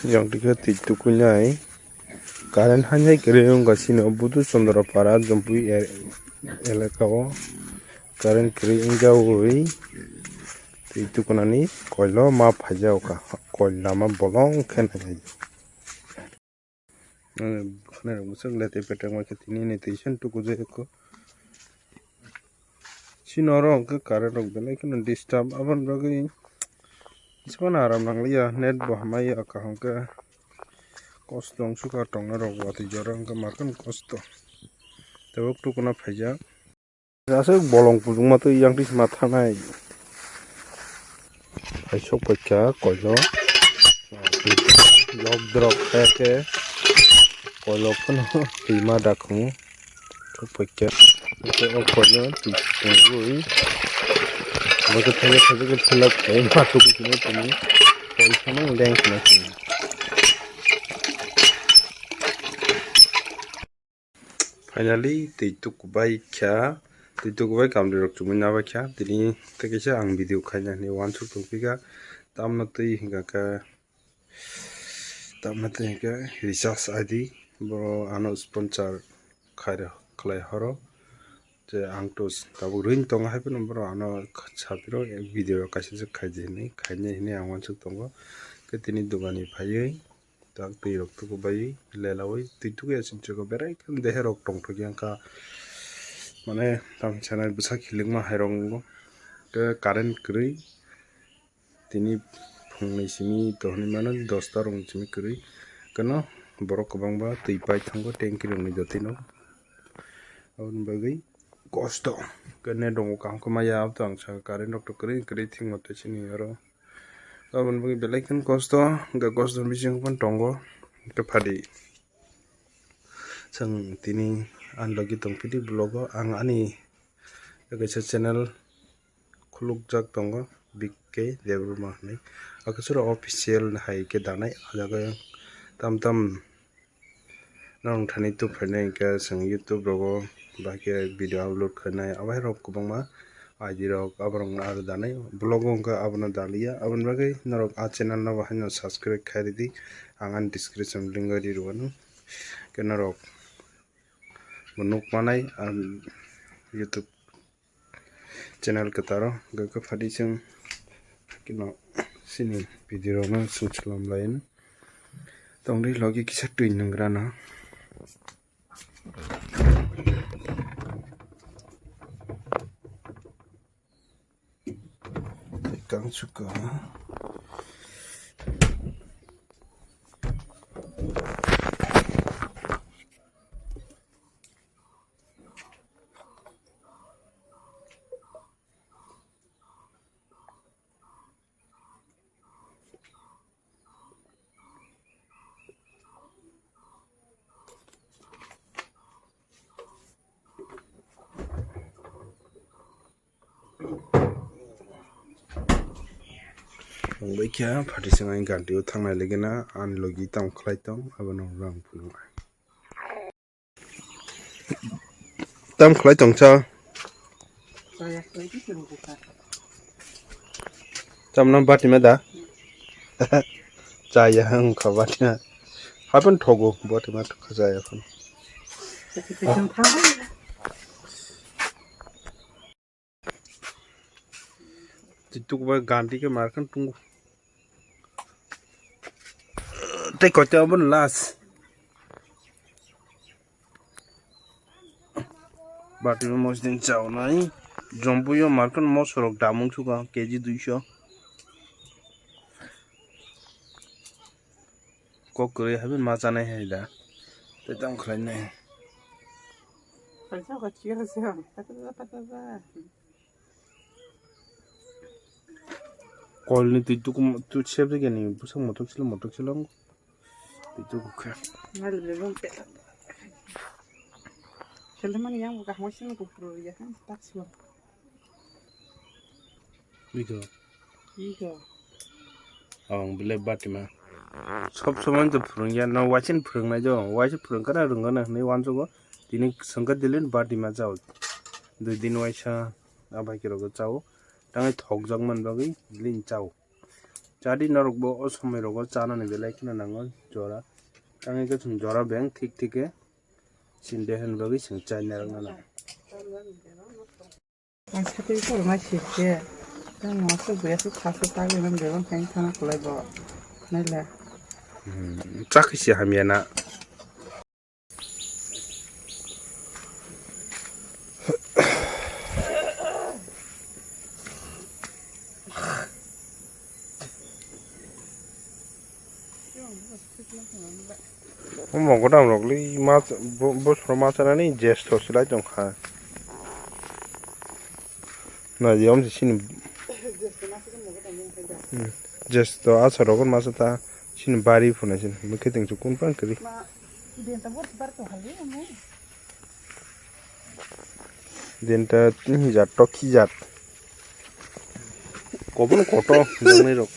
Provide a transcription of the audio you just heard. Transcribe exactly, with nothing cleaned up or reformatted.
Yang tikhe twi tukuinai current hanjai kwrwi wngkha chini o Budu Chandra Para Jampui e-, elaka o current kwrwi wngjaui twi tukunani koilo ma phaijao kha, koil lama bolong khe nai. Khwnai rok bwswk le tei petrang bai khe tini ni twi se tuku jai kho. Chini oro hwnkhe current rok belai kheno disturb, aboni bagwi isukmano aram nangliya, net bo hamya kaham khe kosto wngsukha tongnai rok watwi jora hwnkhe markhe kosto tei o tukuna phaijak. Aswk bolong kuchukma twi yang twi sima thanai. Aisok paikha koilo. Lok drok khe khe koilo phano twima dakhungo. Sok paikha. Khe o koilo twi twi. Bote thangwi thangwi khe philak khe ma twi twi twi. Koi phano leng khna khna. Finally, twi tukubai kha, twi tukubai kamri rok chumui nabai kha, tini tei kaisa ang video khaina hinwi uansuk tongphikha, tamno twi hwnkha khe, tamno twi hwnkha recharge I D, bo ano sponsor khairok khlai horo, je ang to tabuk ring tongo hai phano borok ano sapiro video kaisa se khaidi hinwi, khainai hinwi ang uansuk tongo, khe tini dukani phaiwi. Tak twi rok tuku bai lelaui twi tuku ya sini chwkho berai khe dehe rok tongthok yang kha mane tamo sanai bwsa khilikma hai rok nungo tei current kwrwi tini phungni simi to hinwi mano dosta rokni simi kwrwi keno borok kwbangma twi pai thango tanki rokni jotino aboni bagwi kosto khe net rok kaham khe maya abo to ang sakha current rok to kwrwi kwrwi thwngma tei sini oro. Aboni bagwi belai kheno kosto, hwnkhe kosto ni bisingo phano tongo, hwnkhe phadi. Chwng tini ani logi tongphidi vlog o, ang ani kaisa channel khulukjak tongo, B K Debbarma hinwi. Akasura official hai khe danai, o jaga tam tam Norok thani tubuphainai hwnkhe chwng YouTube rogo bahai khe video upload khainai, abo hai rok kwbangma I D rok aborok no aro danai vlog o hwnkhe abono daliya. Aboni bagwi norok a channel no bo haino subscribe khai ridi, ang ani description link o ri rwano. Hwnkhe norok bo nuk manai ang YouTube channel kwtaro hwnkhe phadi chwng kino chini video rokno chwng chwlam laino tongri logi kisa twi nwngrano. Kangsuka. Ang bai khe phatising ani ganti o thangnai legena ani logi tamo khlai tong abono rang phunuknai. Tam khlai tongsa. Tamno batima da. Chaya wngkha batima. Hapan thogo batima thokha chaya phano. Twi tukbai ganti khe markhan tungo. Tei koita obo last. Bati mosdin chawnai. Jompuyo markhan mosorok damung suka K G duiso. Kok kwrwi habi ma chanai hai da. Tei tamo khlainai. Kolni twi tukum tu sep de gani bwswk motok silo motok silo twi tuku khe. Nalbe bong pe. Selemani yang buka hosini kupro ya kan tak silo. Biko. Iko. Ang bile batima. Sob somoi to phwrwngya, no waising phwrwngnai jo, waising phwrwngkha na rwngkha na hinwi uansugo. Tini swngkha dilin batima chao. Dui din waisa abai khe rogo chao. Tangai thokjak man bagwi dilin chao. Chadi norok bo o somoi rogo chanani belai kheno nango jora. Tangwi khe chwng jora beng thik thik khe sinde hwn bagwi chwng chai narwkna nango. Ang sakhe korma sirkhe. Tang mo aswk buya aswk khaswk tagwi nang bebang khaini thana khwlai bo. Naila. Hmm, chakhi se hamya na. Omo godam rok le ma bo soro ma chanani jesto se lai tong kha. Na yom se sini. Hmm. Jesto asa rok ma sa ta sini bari phunai sini. Mukhe teng chukun pang kri. Dinta tini jat to khi jat. Kobon koto nangnai rok.